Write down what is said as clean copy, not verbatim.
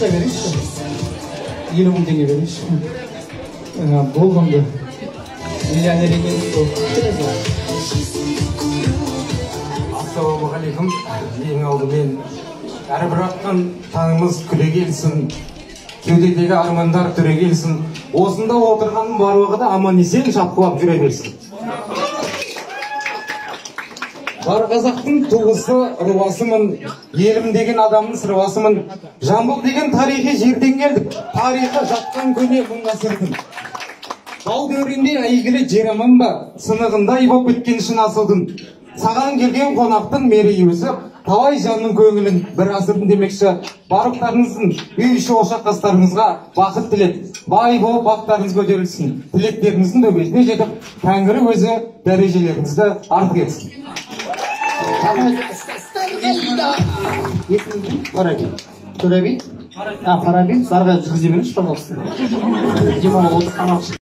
Ақша беріңізші. 50 мың теңге беріңізші. Болды онда. Миллионер екенсіз ғой. Ассалаумағалейкум. Ең алдымен әрбір атқан таңымыз күле келсін, кеудедегі армандар түре келсін, осында отырғанның барлығы да аман есен шапқылап жүре берсін. Бар қазақтың туысы рубасымын, елім деген адамның сырбасымын. Жамбыл деген тарихи жерден келдік, тарихы жатқан көне мың ғасырдың. Тау дәуренде әйгілі жер аман ба, сынығындай боп біткен шын асылдың. Саған келген қонақтың мерейі өсіп, талай жанның көңілін бір асырдың демекші, барлықтарыңыздың үй іші ошақ қастарыңызға бақыт тілеп, бай болып бақтарыңыз көтерілсін, тілектеріңіздің төбесіне жетіп, Тәңірі өзі дәрежелеріңізді артық етсін. Есіміңіз кім? Фараби. Төреби? Фараби. Зарға жүргізе беріңізші, пожалуйста. Демалып отыр, тамақ ішіп.